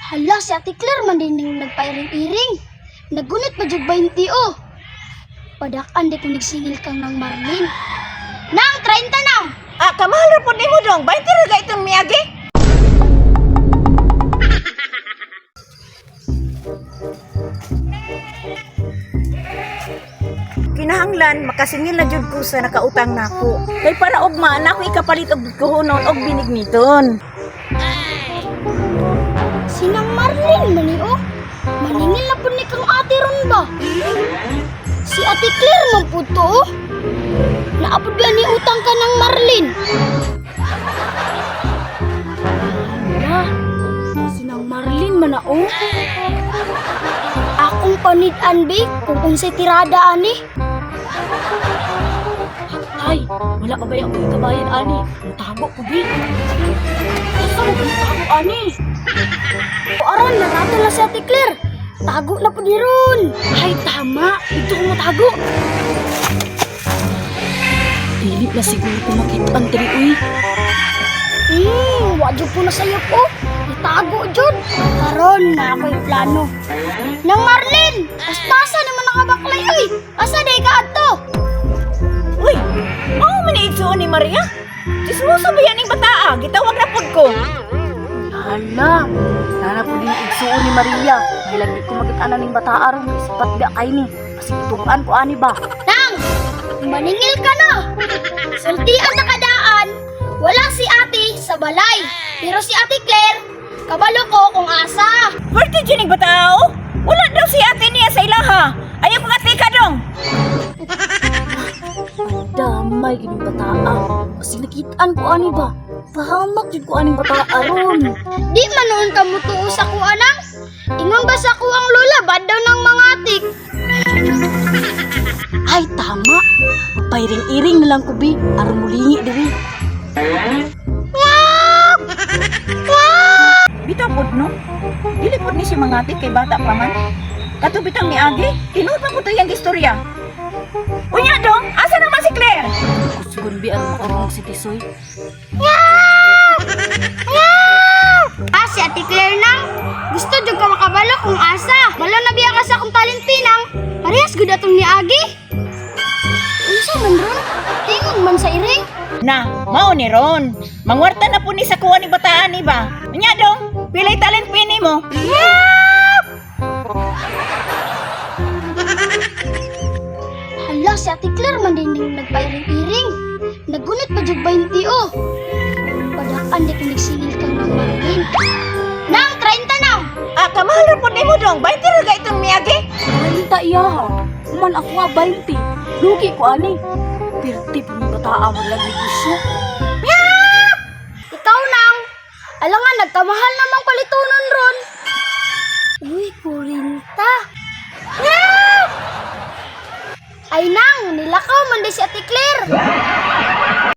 Hala, si Ate Claire man din yung nagpairing-iring. Nagunit pa jud 20 oh. Padakan di ko nagsingil kang ng Marlin. Nang 30 nang! Ah, kamahal ra pud nimo dong. 20 ra ga itong miyagi. Kinahanglan makasingil na jud ko sa nakautang nako. Kay para ugma na ako ikapalit og kuhonon og binigniton. Sinang Marlin man ni oh. Maningil na po ni kang ate ron ba? Si Ate Claire man po to oh. Naapod ba ni utang ka ng Marlin? Hala, sinang Marlin man na oh. Akong panid-an be, kung unsay tirada ani. Ay, wala ka ba yung kabayan, ani? Mutago ko, bi. Asa mo mutago, ani? Aron, narato na si Ate Claire. Tago na po ni ron. Ay, tama. Dito ko mutago. Dili na siguro ko makitaan diri, uy. Wa jud po na sayop oh. Itago jud. Karon na ako'y plano. Nang Marlin, pastasa naman nakabaklay oy. Asa day ka adto? Uy, mao man ni igsuon ni Maria. Chismoso ba yan ning bataa? Gitawag na pud ko. Hala, nana po din igsuon ni Maria. May lagi ko makita ning bata aron kay sipat ba kay ni. Pasitukan ko ani ba. Nang, maningil ka na. Sultian sa kadaan, wala si ate sa balay. Pero si Ate Claire, kabalo ko kung asa. Pwerte jud ning bataa oh. Wala daw si ate niya sa ilaha. Ayaw ko ka dong. Damay gini bataa. Kasi nakitaan ko ani ba. Pahamak jud ko aning bataa aron. Di man noon ka mutuo sa kuha nang. Ingon ba sa kuang lola, bad daw ng mga atik. Ay, tama. Pairing-iring na lang ko, bi. Aron mulingi diri. Bitaw pud no. Dili pud ni siya mangati kay bata pa man. Kato bitang miagi, tinuod pa pud to iyang istorya. Unya dong, asa naman si Claire? Kusgon, bi, aron makarungog si Tisoy. Ah, si Ate Claire nang. Gusto jud ka makabalo kung asa. Balo na biya ka sa akong talent pinang. Parehas gud atong niagi. Unsa man ron? Tingog man sa iring. Na, mao ni Ron. Mangwarta na pud ni sa kuha ni bataan ni ba. Unya dong, pilay talent pini mo. Hala, si Ate Claire man din yung nagpairing-iring. Nagunit pa jud 20 oh. Padakan di ko nagsingil kang ng Marlin. Nang 30 nang! Ah, kamahal ra pud nimo dong, 20 ra ga itong miagi. 30 iya ha. Human ako nga 20. Lugi ko ani. Pirti po ng bataa maglag negosyo. Ikaw nang! Alangan, nagkamahal namang palitunon ron. Uy, kurinta. Ay nang, nilakaw man di si Ate Claire.